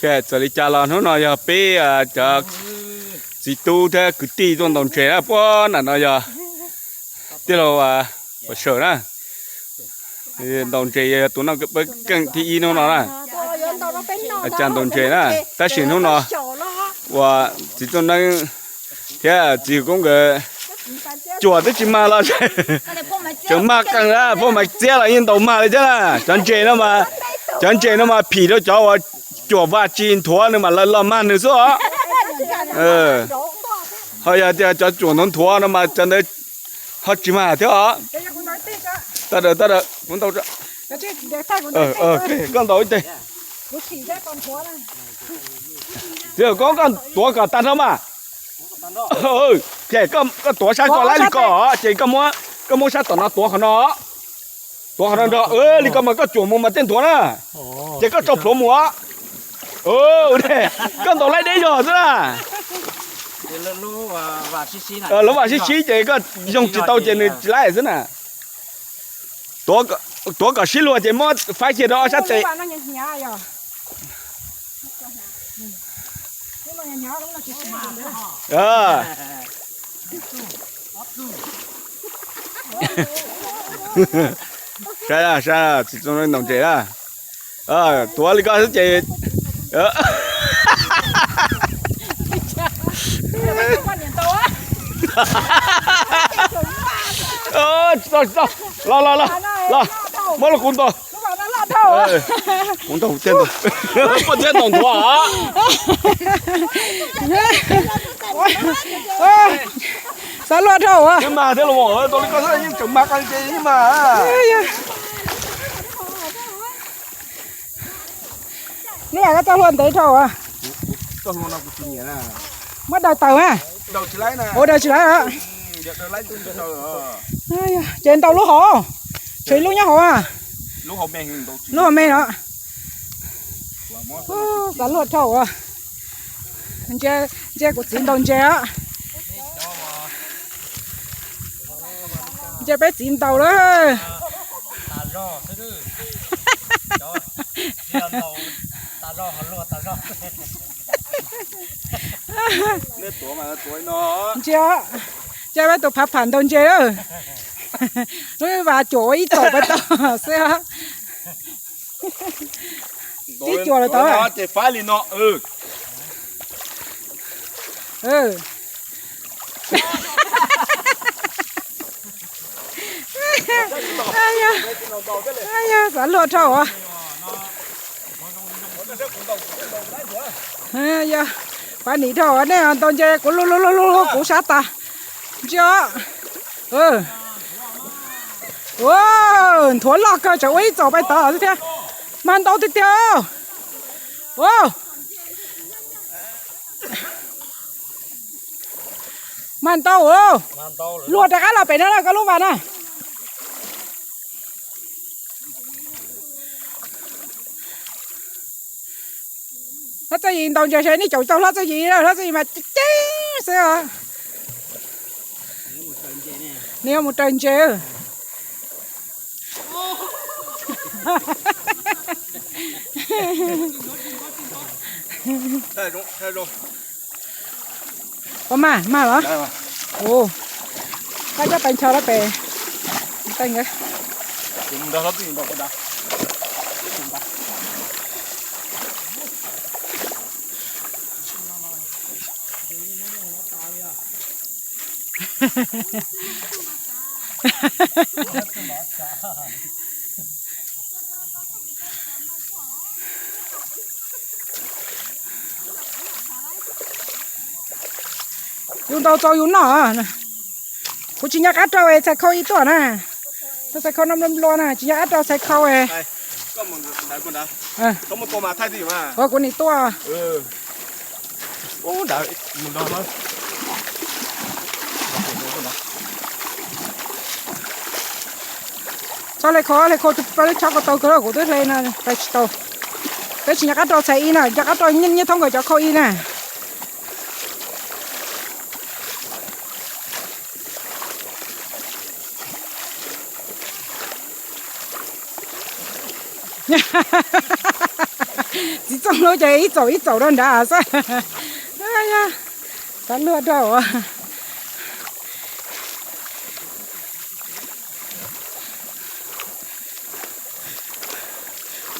Txawm li cas los hnub no yog peb cov txiv tub thiab kwv tij tuaj ntaus ntses na, puag nram no yog tij laug Pov Sawm na. Ntaus ntses yog tus noj peb keej thib ib hnub no na. Cas ntaus ntses na, tab sis hnub no uas txiv Txooj Neeb thiab txiv Yawg Koob nkawd cuam twb tsis mag los tseem mag qees na, poj mas txiab los yeej ntaus mag li thiab na. Cov ntses no mas, cov ntses no mas phim rau cov uas cuam vaj tsis nthuav nws mas lawv los mag nws xwb os. Ho yog tias cov cuam nthuav nthuav no mas cov ntawd ho tsis mag thiab os. Tawm dawm, tawm dawm, kuv ntaus. Koj ntaus ib teg. Txiv Yawg Koob, koj tuav kom tag nrho mas. Ces koj tuav sab koj lab li ko ces koj muab sab tom no tuav qhov no. Tuav qhov no nrog li ko mas koj cuam mus mas tej nthuav na. Ces koj tso plhuav mus os. Koj ntaus laib deb zog xwb na. Lub vam sib sib ces koj yoog tsis tau ces nws tsis laib xwb na. Tuav kom sib luag ces muab faib kiag rau ob sab tes. Saib, saib txiv Txooj Neeb ntaus ntses na. Tuav li ko xwb ces tsis tau, tsis tau. Los los los los, muab los kuv ntaus. Kuv ntaus thiab ntaus. Koj thiab ntaus nthuav. Xav luaj dhau as. Mas thiab los ntaus li koj xwb yeej tseem mag qee ces mas. Lub vas koj txoj hlua ntev dhau as. Muab daws tawm mas. Ua daws tsis laib. Ces ntaus lub hauv, tshuav ib lub nyob hauv. Lub hauv me no. Xav luaj dhau as. Ntsia kuv txiv ntaus ntses os. Ntsia peb txiv ntaus lawm. Ntsia, ntsia peb tus phav pham ntaus ntses lawm. Lub vas cuam ua ib txaum pais tau xwb. Tib cuam lawm tau. Xav luaj dhau as. Yog, pab nim dhau nej ntaus ntses kuv luag luag luag luag kuv sab tas. Ntsia. Nthuav loj kawg tseem ua ib txaum pais tod thiab. Mag ntau tiag tiag. Mag ntau. Luag rov qab los pem no na koj lub vas na. Hlob Txawj Yim ntaus ntses seb nej caum tau Hlob Txawj Yim, Hlob Txawj Yim mas ceeb xwb. Nws yuav mus raws ntses. Puas mag, mag los? Koj coj pais ncho lawm pem. Yus ntaus txaus yus noj. Kuv tsis nco qab rau txhais khau ib tuaj na. Txhais khau no nplua nplua na, tsis nco qab rau txhais khau. Kuv nim tuaj. Txhob hle khau, hle khau pab lub tshab ko tau kawg, kuv twb hle no pais tsis tau. Peb tsis nco qab rau txhais ib na, nco qab rau nyiaj thoob nkawd cov khau ib na. Txiv Txooj Hlub ces ib txaum ib txaum rau nrad xwb. Xav luag rau.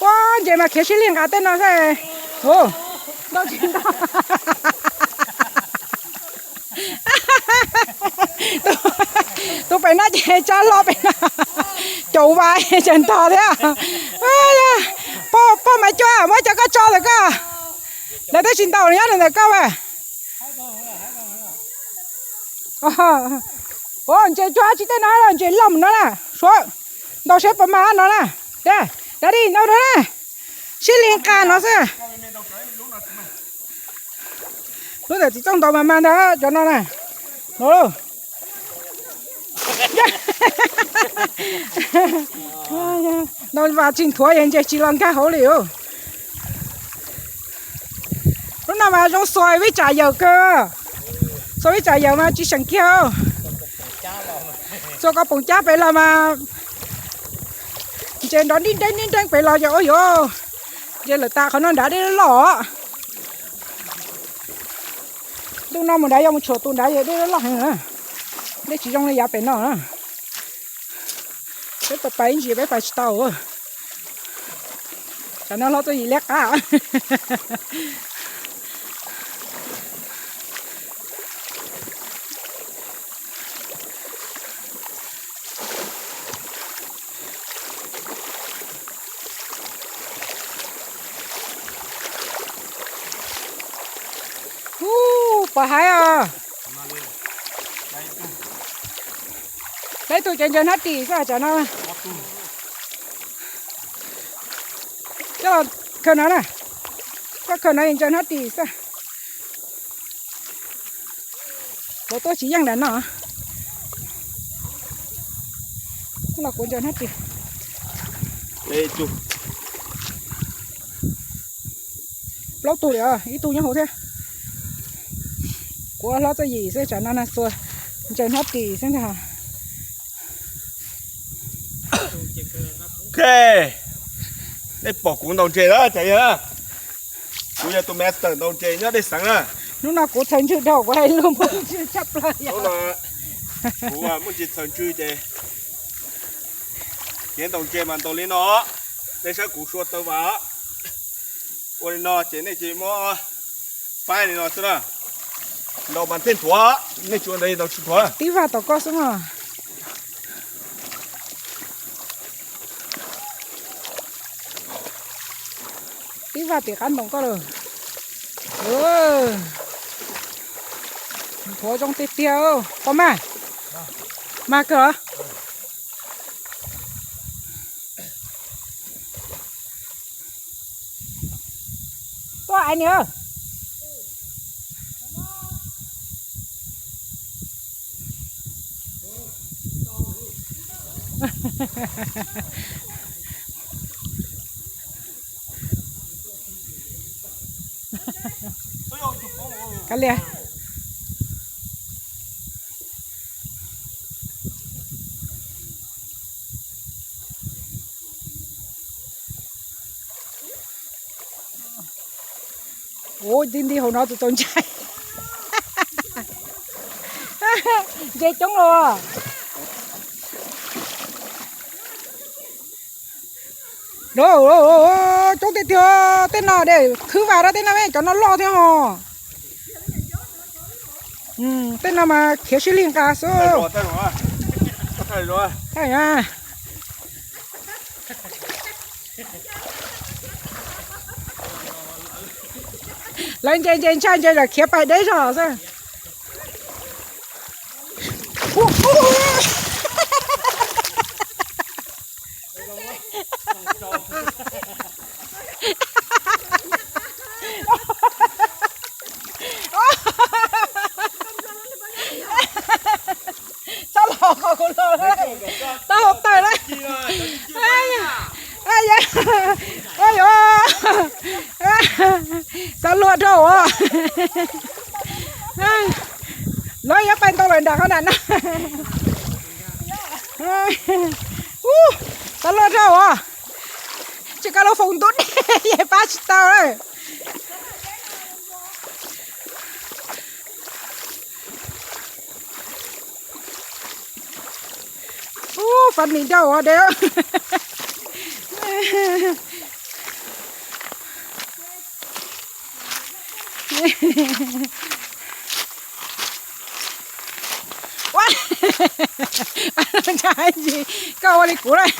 Ua ntses mas khiav sib li nqa tej no xwb. Ntau tsis ntau. Tus pem no ces tsa hlo pem no. Caum vas ces ntog thiab. Poj Maiv Cuab, muab cov koj tso ntawm koj. Lawv twb tsis ntaus nyob ntawm koj a. Ua ntses cuag tsis tej no, ntses loj mus no na. Suav ntaus seb puas mag no na. Dab di ntau no na. Sib li nqa no xwb. Lub ntawm txiv txooj ntaus mas mag ntag cov no na. No, no vas tsis nthuav es ntses tsis los nkag hauv li. Lub no mas zoo xuas vij tsam yawm kawg. Xuas vij tsam yawm mas tsis seem kiag. Xuas koj poom cab pem los mas ntses nrov nrib nreeb nrib nreeb pem los ces ua yuav ntses lawm tas qhov no nrad dej loj. Ntuj no mus nrad yog mus tshuam tus nrad yog dej loj heev na. Dej tsis zoo li yav pem no na. Peb pais pais ib ntsis peb pais tsis tau. Tsam no hlob tuaj yim liab qab. Ub, pom haiv os. Peb tug ces ntsaws hnab ris xwb tsam no. Coj los khaws no na. Koj khaws no ntsaws hnab ris xwb. Kuv tuaj tsis yeej nram no. Los kuv ntsaws hnab ris. Plaub tug li, ib tug nyob hauv thiab. Kuv hlob txoj yim xwb tsam no na xua ntsaws hnab ris xwb ntag. Ok, nej pom kuv ntaus ntses lawm cas yog? Kuv yog tus master ntaus ntses nyob dej xeev na. Hnub no kuv txhaws ntswg dhau kuv hais lus muaj ntswg tshaj plaws. Kuv muaj ntsis txhaws ntswg ces kev ntaus ntses mas ntaus li no, nej saib kuv sua taw vas. Ua li no ces nej cia li muab faib li no xwb na. Ntaus mas thiaj nthuav, nej tsis ua ntawd ntaus tsis nthuav. Tib vaj tom koj xwb mas. Tib vaj tim qab ntoos koj lawm. Nthuav zoo tiag tiag, pom mas. Mag kawg os. Tuaj ais niam. Kav liam. Ua nti nti hauv no tus tau ntshai. Ntses coob los. Coob tiag tiag, tej no de khwb vas rau tej no, cov no loj thiab ho. Tej no mas khiav sib lig nqa xwb. Lawv ntse ntse ntshai ntse lawm khiav pais deb zog xwb. Txhob los qhov kuv los, tau hauv taws na. Xav luag rau os. Lawv yuav pais ntau lawm nram qhov nram no. Xav luag rau os. Tsis koj lub foos ntub dej, yog pab tsis tau lawm. Ub, funny dog de. Ua, ntshai tsis, koj ua li kuv lawm.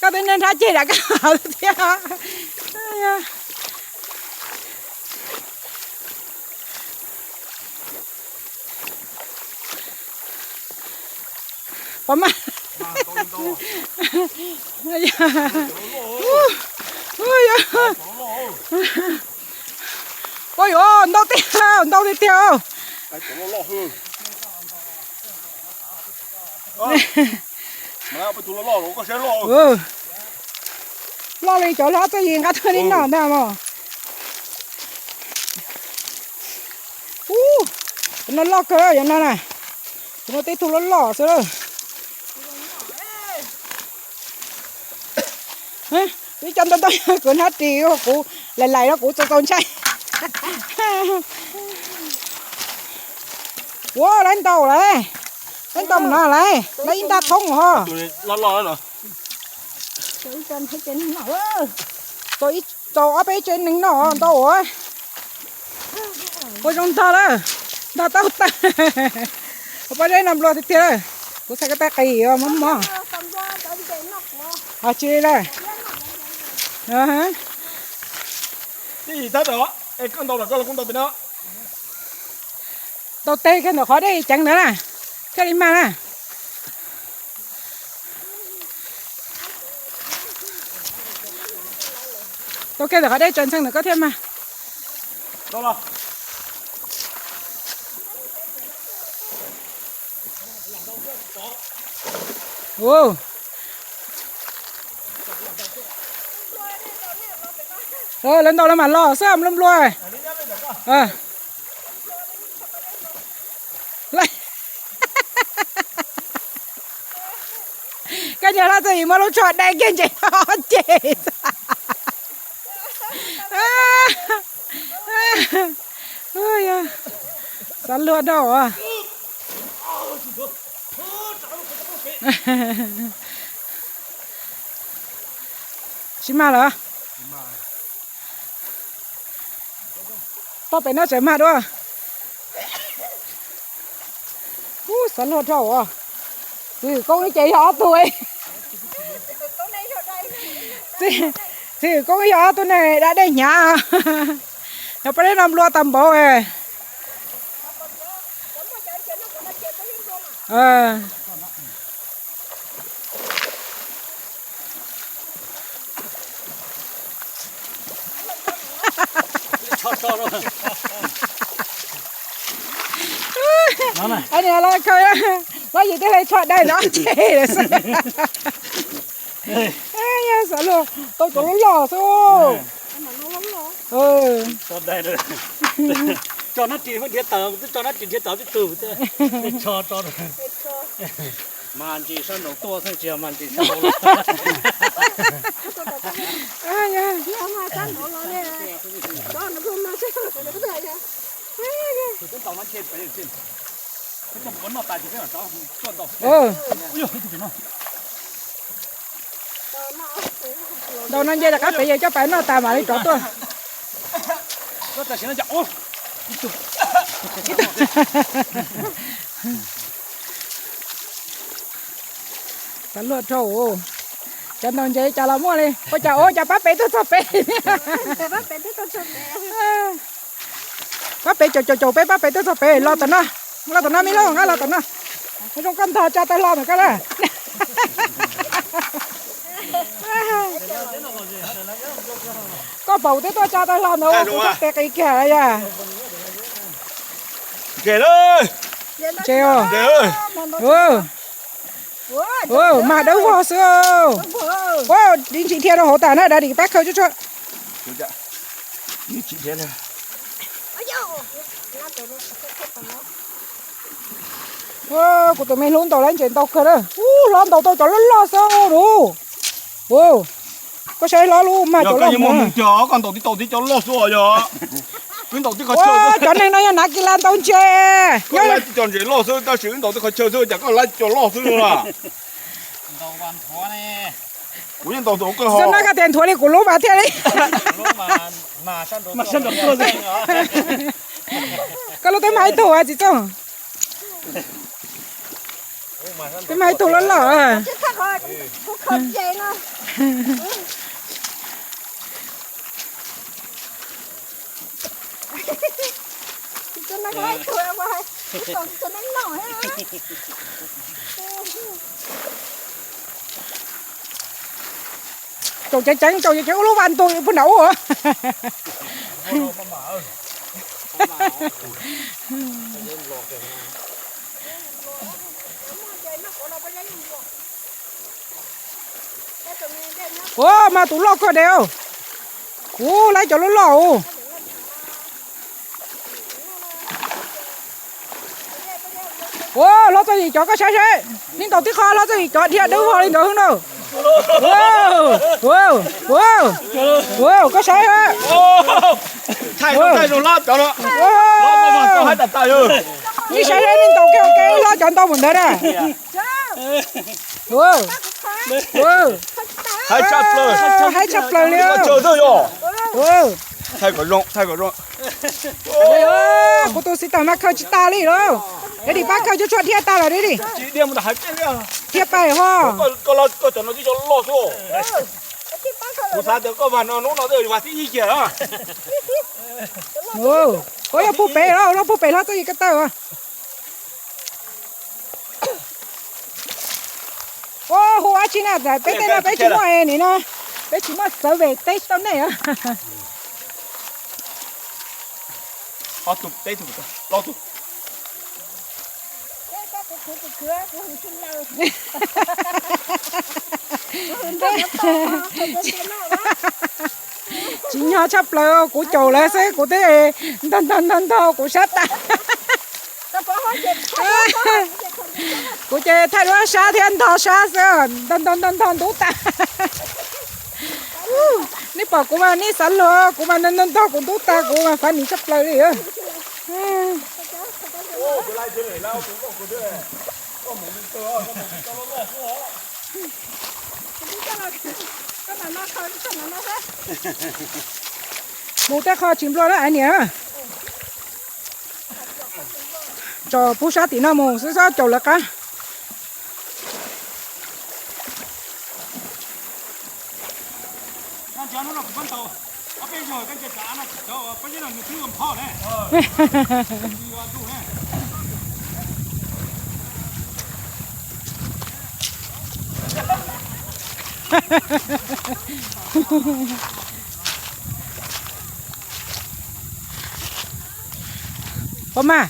Koj twb nrhab ceg rau koj hauv thiab. Pom mas. Ua yuav ntau tiag, ntau tiag tiag. Loj li cov hlob txawj yim nqa tuaj li no ntag mog. Ub, cov no loj kawg cov no na. Cov no tej tug loj loj xwb lawm. Twb cov ntau ntau kuv hnab ris kuv laim laim rau kuv txaus txaus ntshai. Ua lawv ntau lawm, lawv ntau no lawm, lawv ib nta thoob ho. Tau ob peb tsev neeg noj ntau ua. Ua zoo ntog lawm, ntog tau tag. Ua pob zeb no nplua tiag tiag lawm. Kuv xav koj tais qis mob mob. Ho tsis li lawm. Tau teg kiag ntawm qhov dej ceev ntawd na, thiaj li mag na. Tau kiag ntawm qhov dej tsaws ntxhee ntawm koj thiaj mag. Lawv ntau lawv mam los xwb, nplua nplua. Koj niag hlob txawm muab lub tsho dai kiag ntses ceg. Xav luag dhau as. Tsis mag lawm. Toj pem no tseem mag dua. Ub, xav luag dhau as. Txiv Hwm Koob ces yog ob tug. Txiv Hwm Koob yog ob tug neeg da dej hnyav. Yog peb no nplua tag npaum. Niam los khaws, los yim tej hle tsho dai no ces xwb. Yog xav luag tau cov loj loj xwb. Tso nab ris dhia tawm, twb tso nab ris dhia tawm twb tug. Mas ntsis sab nraud tuaj xwb tsis yog mas ntsis sab nraud los. Ntau no nce rov qab pem, yog coj pais noj tas mam li rov tuaj. Xav luag dhau. Cov ntaus ntses cas los muaj li, ua cas ua cas pab pem tuaj txog pem. Pab pem caum caum caum peb, pab pem tuaj txog pem, los tom no, los tom no me lub nqab, los tom no. Zoo koj ntog tsa taw hlo ntawm koj na. Koj paum twb tuaj tsa taw hlo ntawd ua kuv txoj tes qis kiag yog. Ntses os. Mag dawb vog xwb. Dim ntsis dhia rau hauv tas na, da dim pab khaws tsuag tsuag. Kuv tus me hlub ntaus lawv ntses ntau kawg na. Ub, hlob ntaus tau cov loj loj xwb lauj. Ub, koj saib hlob lub mag cov loj mus. Koj ntaus tib tau tib cov loj xwb os yog. Wb ntaus tib qhov chaw. Cov neeg no yog nav kis las ntaus ntses. Koj laib cov ntses loj xwb tab sis wb ntaus tib qhov chaw xwb cas koj laib cov loj xwb lauj. Kuv yeej ntaus nthuav koj ho. Xyov no koj tias nthuav li kuv lub mas thiaj li. Koj lub twb mag ib tug txiv txooj. Twb mag ib tug loj loj. Caum ceev ceev, caum ceev ceev ua lub vas ntug puag nram ub. Ua mas tus loj kawg de. Kuv laib cov loj loj. Ua, hlob Txooj Yim cov koj saib saib, nej ntaus tib qho hlob Txooj Yim cov dhia dawb vog li ntawd na. Ua, koj saib. Nej saib saib, nej ntaus kiag ua ke hlob cov ntau npaum ntawd na. Haib tshaj plaws li. Kuv tus txiv tawm mas khaws tsis tas li lauj. Dej dim pab khaws tsuag tsuag dhia tas lawm dej dim. Dhia pais ho. Kuv xav tias koj vas no hnub no twb vas tib ib kiag. Koj yog puag pem los, los puag pem hlob Txooj Yim ko taw. Ua hu dab tsi na, peb tej no peb tsis muaj nim no, peb tsis muaj xawv vem teb tsis tau nej. Tsis nyog tshaj plaws, kuv caum lawv xwb kuv twb ntog ntog ntog ntog kuv sab tas. Kuv ces thaij duab sab thiab ntog sab xwb, ntog ntog ntog ntog ntub tas. Nej pom kuv mas nej xav luag, kuv mas ntog ntog ntog kuv ntub tas, kuv mas fav nim tshaj plaws li. Mus tej qho tsis nplua lawm niam. Tso pub sab tim no mus xwb xob caum lawv qab. Pom mas.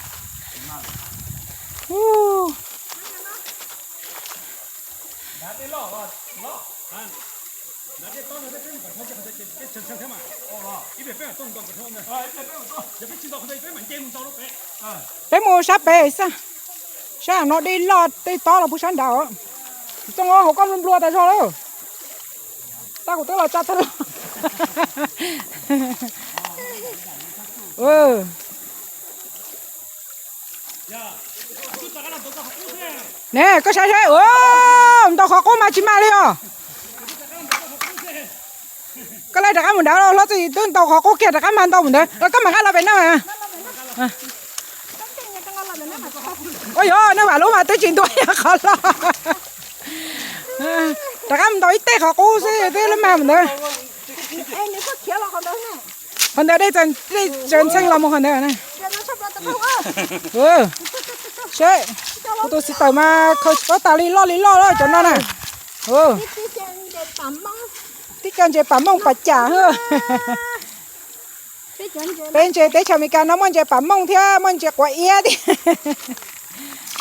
Peb mus sab pem xwb, sab no dej loj tej tob los pub sab nrad. Txooj hauv koj nplua tas zog lawm. Tab kuv twb los tsa tag los. Ne koj saib saib, ntaus qhov qub mas tsis mag li os. Koj laij rov qab mus nrad, hlob Txooj Yim twb ntaus qhov qub kiag rov qab mas ntaus mus ntawd, koj mam nqa los pem no. Ua yog nej vam lub mas twb tsis ntuas yog qhov los. Rov qab mus ntaus ib teg qhov qub xwb twb lub mag mus ntawd. Qhov ntawd dej tsaws ntxhee los mus qhov ntawd. Seb, kuv tus txiv tawm mas khaws tsis paub tas li loj li loj cov no na. Tib co ntses pam mooj pam cas. Peb ntses teb chaws Amelikas no muaj ntses pam mooj thiab muaj ntses quav iab thiab.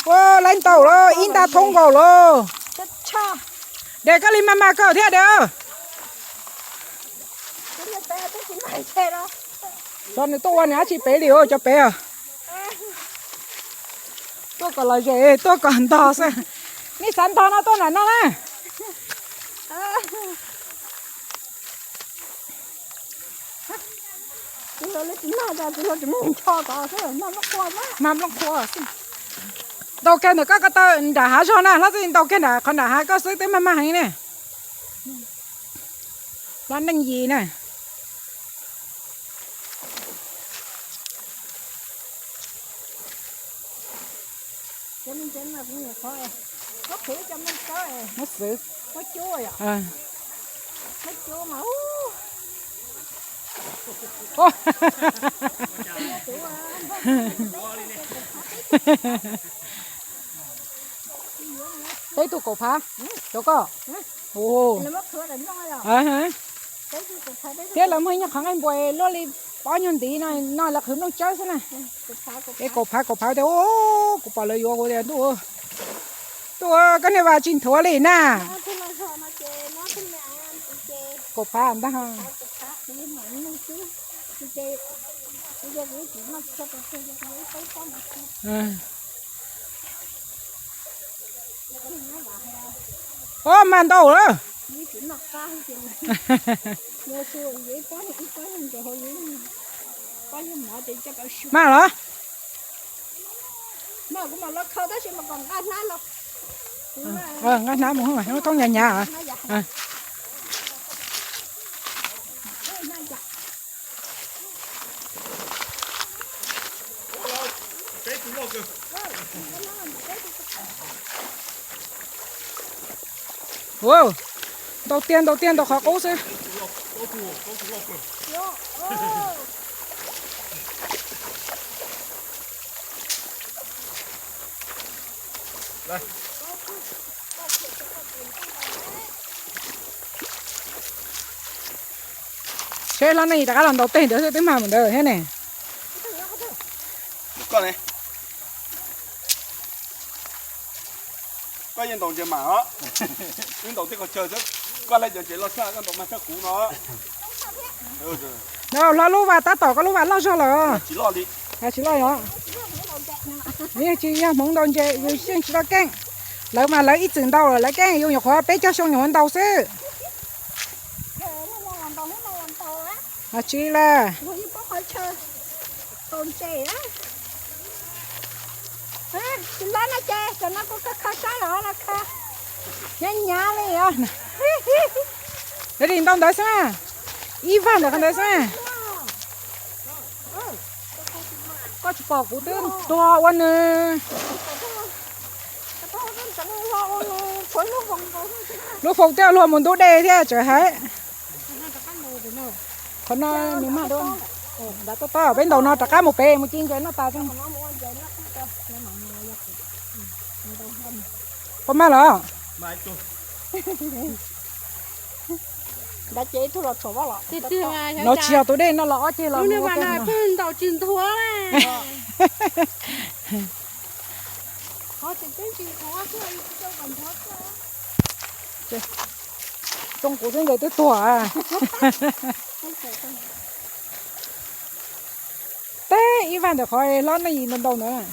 Ua laib ntaus los ib nta thoob nkaus los. Des koj li mas mas kawg thiab des. Xyov nws tuaj ua nws dab tsi pem li cov pem os. Tuaj kom los zem, tuaj kom ntog xwb. Nej xav ntog no tuaj nram no na. Mag nplooj qhuav xwb. Ntaus kiag ntawm koj ko taw nram hav zog na, hlob Txwj, ntaus kiag nram qhov nram hav koj xwb twb mag mag heev ne. Hlob Neej Yis na. Muab xwb. Peb tug kaum phav rau koj. Thiab lawv muaj ib nyuag qhov nqaij npua luaj li pob nyuag ntiv no, no lawv qhwv nplooj tsawb xwb na. Peb kaum phav kaum phav tias, kuv pom lawv yuav kuv tias, ntuj, ntuj, koj niag vas tsis nthuav li na. Kaum phav ntag. Ua mas ntau lawm. Mag los? Nqa hnab mus, thoob nyav nyav. Ntau tiag, ntau tiag, ntau qhov qub xwb. Seb hlob Neej Yis rov qab los ntaus teg ntawd xwb twb mag mus ntawd thiab ne. Koj yeej ntaus ntses mam os. Wb ntaus tej qhov chaw xwb, koj hlais cov ntses loj tshaj, koj ntaus mag tshaj kuv no. No hlob lub vas tab tom koj lub vas loj zog lawm. Tsis loj os. Yeej tsis yog hmoov ntaus ntses, yus yeej tsis tau keej. Lawv mas lawv ib txwm ntaus lawm, lawv keej yus nyuam qhuav peb caug xyoo nyuam qhuav ntaus xwb. Tsis li las. Tsis loj no ces cov no kuv kho kho sab los los kho. Hnyav hnyav li os. Yog li ntau ntawd xwb na. Ib vag ntawm qhov ntawd xwb na. Koj tsis pom kuv twb tuag ua nws. Lub faus thiaj luag mus ntub dej thiab tseem hais. Qhov no nws mag dua. Nram tob tob peb ntaus no rov qab mus pem mus ci ntses noj tas xwb. Puas mag los? No tsis yog tus dej no los ob ceg los. Tsoo kuv xwb ntses twb tuag. Teb ib vag ntawm qhov hlob Neej Yis ntau ntau ntawd.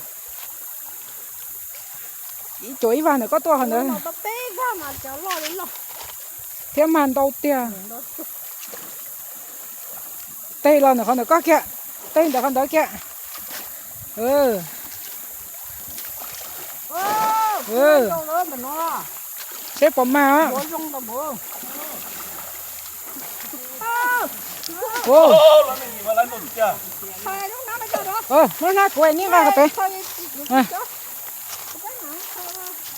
Ib cuam ib vag ntawm koj tuaj qhov ntawd. Thiab mag ntau tiag. Teg los ntawm qhov ntawm koj kiag. Teg ntawm qhov ntawd kiag. Seb puas mag os. Muab hnab kuv ib vag pem.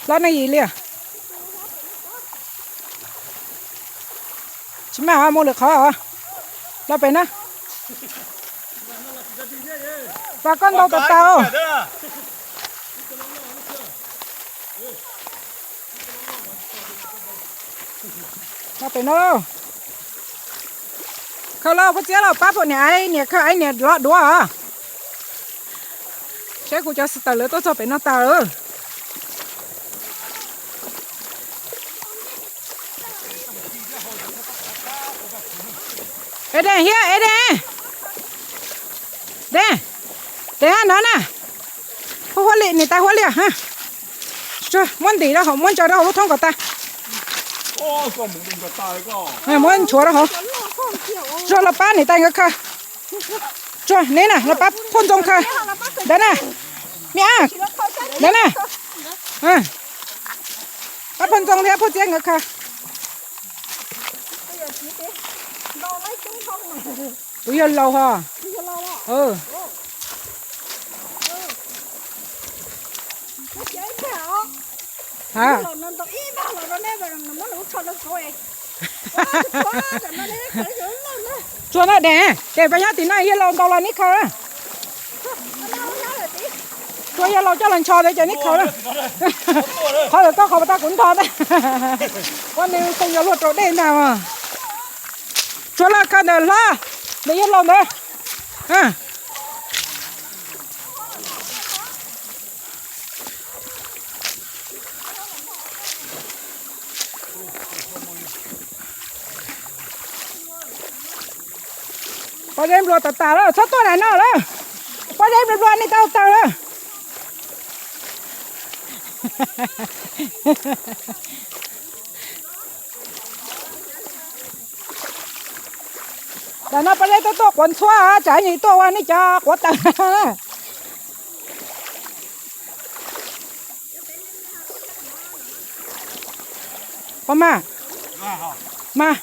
Hlob Neej Yis li. Tsis mag mus lwm qhov os. Los pem na. Vas koj ntau tas tas. Los pem no. Khaws lauj, koj txiab los pab pum niam aiv, niam khaws aiv niam los duav os. Saib kuv cov xwm tawm lawv tuaj txog pem no tas. Ê, dej hiab, ê, dej. Dej, dej hab no na. Huab li, niam tais huab li. Muab ntim rau hauv, muab ntsaws rau hauv lub thoob kom tas. Muab nchuav rau hauv. Tsuag los pab niam tais nkawd khaws. Tsuag, neb na, los pab phauj Ntxoo khaws. Ntawd na. Me ab. Ntawd na. Pab phauj Ntxoo thiab phauj Txiab nkawd khaws. Kuv yog laus ho. Tsuag na, dev, dev pas nyob tim no, yawg laus nkaus los neb khaws na. Tsuag yawg laus coj los ncho tes ces neb khaws na. Qhov ntawd koj qhov pas tas kuv nrog ntag. Ua nws xeem yog luag raus dej ntag. Tsuag los khaws ntawm hlob, ntawm yawg laus ntawd. Pob zeb nplua tas tas lawm, txhob tuaj daim no lawm. Pob zeb nplua nplua nej tau taws lawm. Daim no pob zeb tuaj tuaj quav ntxhuav, tsam nyuam tuaj ua nej cov quav taws. Ua mas, mas,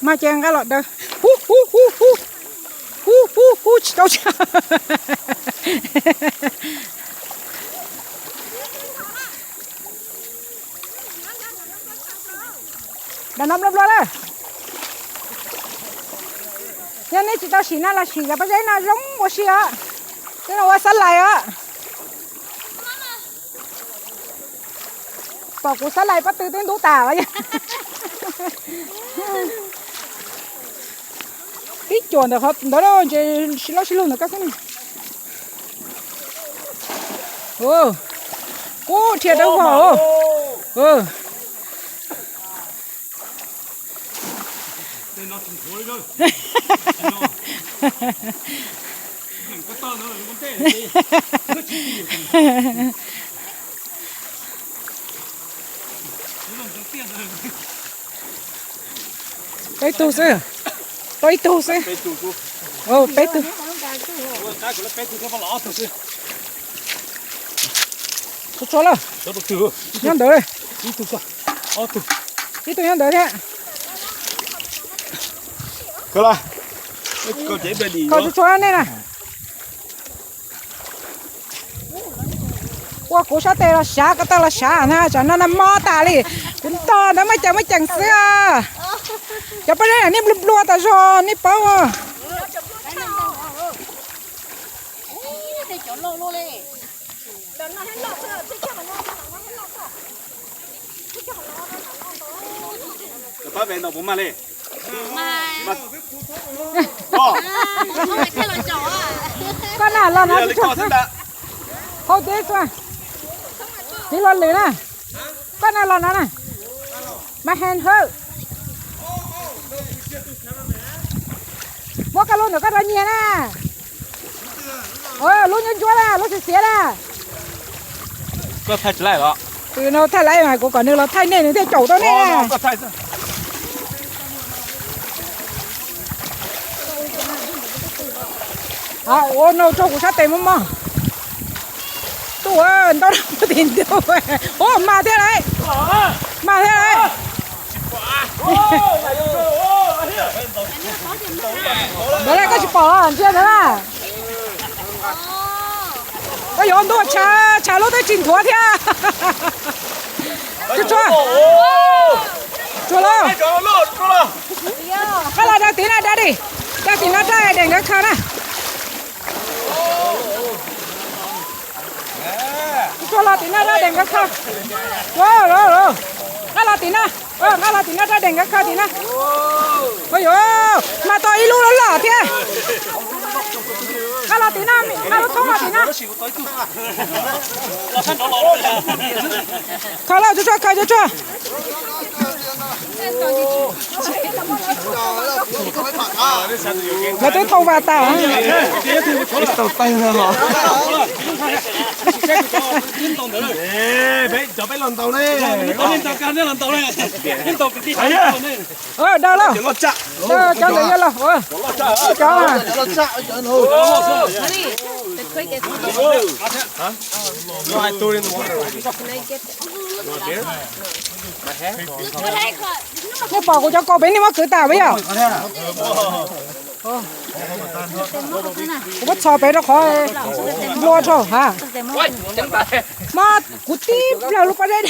mas ces nqa los daws. Hu hu hu hu, hu hu hu, tsis tau tsis. Daim no nplua nplua lawm. Yog nej tsis tau sim no los sim cov pob zeb no zoo ua si os. Twb no ua xab lais os. Pom kuv xab lais pob tw twb ntub tas os. Tib cuam ntawm qhov ntawd lawm, ntshe sib laub sib lug ntawm koj xwb ne. Kub dhia dawb vog. Peb tug xwb. Peb tug xwb. Peb tug. Tsuag tsuag lawm. Nyob ntawd. Ib tug nyob ntawd thiab. Koj tsuag tsuag nej na. Ua kuv sab tes los sav, ko taw los sav na, tsam no nag hmo tas li. Kuv ntog ntawd muaj ceem muaj ceem xwb. Cov pob zeb nej nplua nplua tas zog nej paub. Pab ve ntaus puas mag li? Koj na los no, hold this one. Tiv los lwm na. Koj na los no na. My hand hurt. Muab koj lub ntawm koj rau nyiag na. Lub ncuab ncuab na, lub xiav xiav na. Koj thaij tsis laij los? No thaij laij mas kuv kom nws los thaij nej nws thiaj caum tau nej. Ua no tso kuv sab tes mos mos. Tuaj ntau tim ntuj. Ua mas thiab lauj. Mas thiab lauj. Ntawd lawm koj tsis pom ntsia ntawd na. Koj yuav ntuj tshav, tshav lub twb tsis nthuav thiab. Tsuag, tsuag los. Koj los rau tim no daddy, rau tim no rau Aiden nkawd khaws na. Tsuag los tim no rau Aiden nkawd khaws. Koj los tim no, koj los tim no rau Aiden nkawd khaws tim no. Ua yuav mas tau ib lub loj loj thiab. Koj los tim no, koj lub thoob los tim no. Khaws los tsuag tsuag, khaws tsuag tsuag. Lawv twb thau vas tas. Ib tau tawg no los. Cov peb los ntaus ne. Daws lauj. Cov ntawd yog los. Cov Nej pom kuv cov kaus pem nej muab kwv tas peb yog. Kuv muab txhos pem rau qhov nplua rau ha. Mas kuv tib plaws lub pob zeb,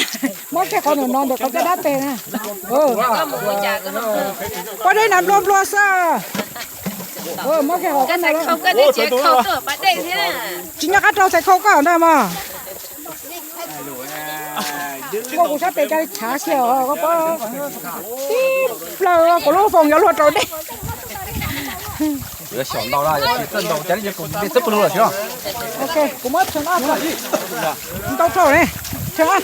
muab kiag qhov no ntawm qhov caj dab tes na. Pob zeb na nplua nplua xwb. Muab kiag qhov no. Tsis nco qab rau txhais khau koj ntag mas. Muab kuv sab tes cov chav xia os, koj pob tib plaws kuv lub foos yuav luag rau dej. Kuv muab tshee ob, ntau dhau ne, tshee ob.